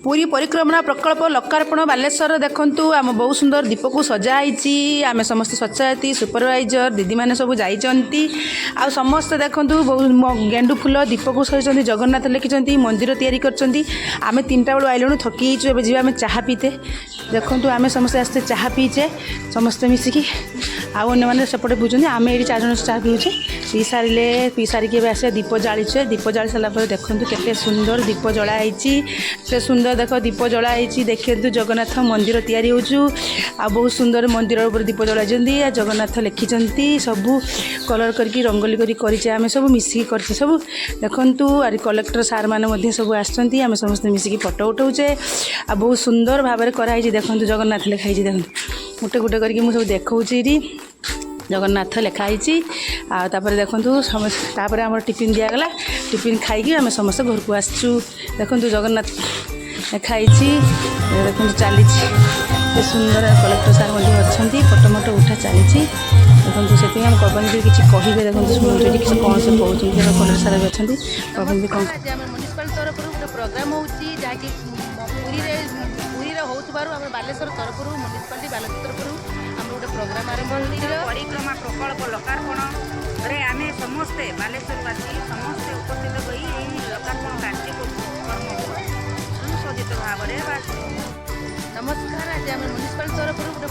ପୁରୀ ପରିକ୍ରମା ପ୍ରକଳ୍ପ ଲୋକାର୍ପଣ ବାଲେଶ୍ୱର। ଦେଖନ୍ତୁ, ଆମ ବହୁତ ସୁନ୍ଦର ଦୀପକୁ ସଜା ହେଇଛି। ଆମେ ସମସ୍ତେ ସ୍ୱଚ୍ଛାସାଥୀ, ସୁପରଭାଇଜର ଦିଦିମାନେ ସବୁ ଯାଇଛନ୍ତି। ଆଉ ସମସ୍ତେ ଦେଖନ୍ତୁ, ବହୁତ ଗେଣ୍ଡୁ ଫୁଲ ଦୀପକୁ ସଜେଇଛନ୍ତି, ଜଗନ୍ନାଥ ଲେଖିଛନ୍ତି, ମନ୍ଦିର ତିଆରି କରିଛନ୍ତି। ଆମେ 3ଟା ବେଳୁ ଆଇଲୁଣୁ, ଥକି ହେଇଛୁ। ଏବେ ଯିବା ଆମେ ଚାହା ପିଇତେ। ଦେଖନ୍ତୁ, ଆମେ ସମସ୍ତେ ଆସିଛେ, ଚାହା ପିଇଛେ ସମସ୍ତେ ମିଶିକି। ଆଉ ଅନ୍ୟମାନେ ସେପଟେ ପିଉଛନ୍ତି। ଆମେ ଏଇଠି ଚାରିଜଣ ଚାହା ପିଉଛେ। ପିଇ ସାରିଲେ, ପିଇ ସାରିକି ଏବେ ଆସିବା, ଦୀପ ଜାଳିଛେ। ଦୀପ ଜାଳି ସାରିଲା ପରେ ଦେଖନ୍ତୁ, କେତେ ସୁନ୍ଦର ଦୀପ ଜଳା ହେଇଛି। ସେ ସୁନ୍ଦର ଦେଖ, ଦୀପ ଜଳା ହେଇଛି। ଦେଖନ୍ତୁ, ଜଗନ୍ନାଥ ମନ୍ଦିର ତିଆରି ହେଉଛୁ ଆଉ ବହୁତ ସୁନ୍ଦର ମନ୍ଦିର ଉପରେ ଦୀପ ଜଳାଇଛନ୍ତି ଆଉ ଜଗନ୍ନାଥ ଲେଖିଛନ୍ତି। ସବୁ କଲର୍ କରିକି, ରଙ୍ଗୋଲି କରି କରିଛେ। ଆମେ ସବୁ ମିଶିକି କରିଛେ ସବୁ। ଦେଖନ୍ତୁ, ଆରି କଲେକ୍ଟର ସାର୍ ମାନେ ମଧ୍ୟ ସବୁ ଆସିଛନ୍ତି। ଆମେ ସମସ୍ତେ ମିଶିକି ଫଟୋ ଉଠାଉଛେ ଆଉ ବହୁତ ସୁନ୍ଦର ଭାବରେ କରାହେଇଛି। ଦେଖନ୍ତୁ, ଜଗନ୍ନାଥ ଲେଖା ହେଇଛି। ଦେଖନ୍ତୁ, ଗୋଟେ ଗୋଟେ କରିକି ମୁଁ ସବୁ ଦେଖାଉଛି। ଏଇଠି ଜଗନ୍ନାଥ ଲେଖା ହେଇଛି। ଆଉ ତାପରେ ଦେଖନ୍ତୁ ସମସ୍ତେ, ତାପରେ ଆମର ଟିଫିନ୍ ଦିଆଗଲା। ଟିଫିନ୍ ଖାଇକି ଆମେ ସମସ୍ତେ ଘରକୁ ଆସିଛୁ। ଦେଖନ୍ତୁ, ଜଗନ୍ନାଥ ଲେଖା ହେଇଛି। ଦେଖନ୍ତୁ, ଚାଲିଛି ଏତେ ସୁନ୍ଦର। କଲେକ୍ଟର ସାର୍ ମଧ୍ୟ ଅଛନ୍ତି। ଫଟୋ ମଟୋ ଉଠା ଚାଲିଛି। ଦେଖନ୍ତୁ, ସେଥିପାଇଁ ଆମ ପବନ ବି କିଛି କହିବେ। ଦେଖନ୍ତୁ, ଶୁଣନ୍ତୁ ଏଠି କିଛି କ'ଣ ସେ କହୁଛନ୍ତି। କଲେକ୍ଟର ସାର୍ ବି ଅଛନ୍ତି। ପବନ ବି କ'ଣ ଆଜି ଆମର ମ୍ୟୁନିସିପାଲ ତରଫରୁ ଗୋଟେ ପ୍ରୋଗ୍ରାମ ହେଉଛି, ଯାହାକି ପୁରୀରେ ହେଉଥିବାରୁ ଆମର ବାଲେଶ୍ୱର ତରଫରୁ, ମ୍ୟୁନିସିପାଲିଟି ବାଲେଶ୍ୱର ତରଫରୁ ଆମର ଗୋଟେ ପ୍ରୋଗ୍ରାମ ଆରମ୍ଭ ମନ୍ଦିର ହେଉଛି। ପରିକ୍ରମା ପ୍ରକଳ୍ପ ଲୋକାର୍ପଣରେ ଆମେ ସମସ୍ତେ ବାଲେଶ୍ୱରବାସୀ ସମସ୍ତେ ଉପସ୍ଥିତ ହୋଇ ଏହି ଲୋକାର୍ପଣ କାର୍ଯ୍ୟକ୍ରମକୁ ସୁସଜ୍ଜିତ ଭାବରେ ବା ନମସ୍କାର, ଆଜି ଆମେ ମ୍ୟୁନିସିପାଲ ତରଫରୁ ଗୋଟେ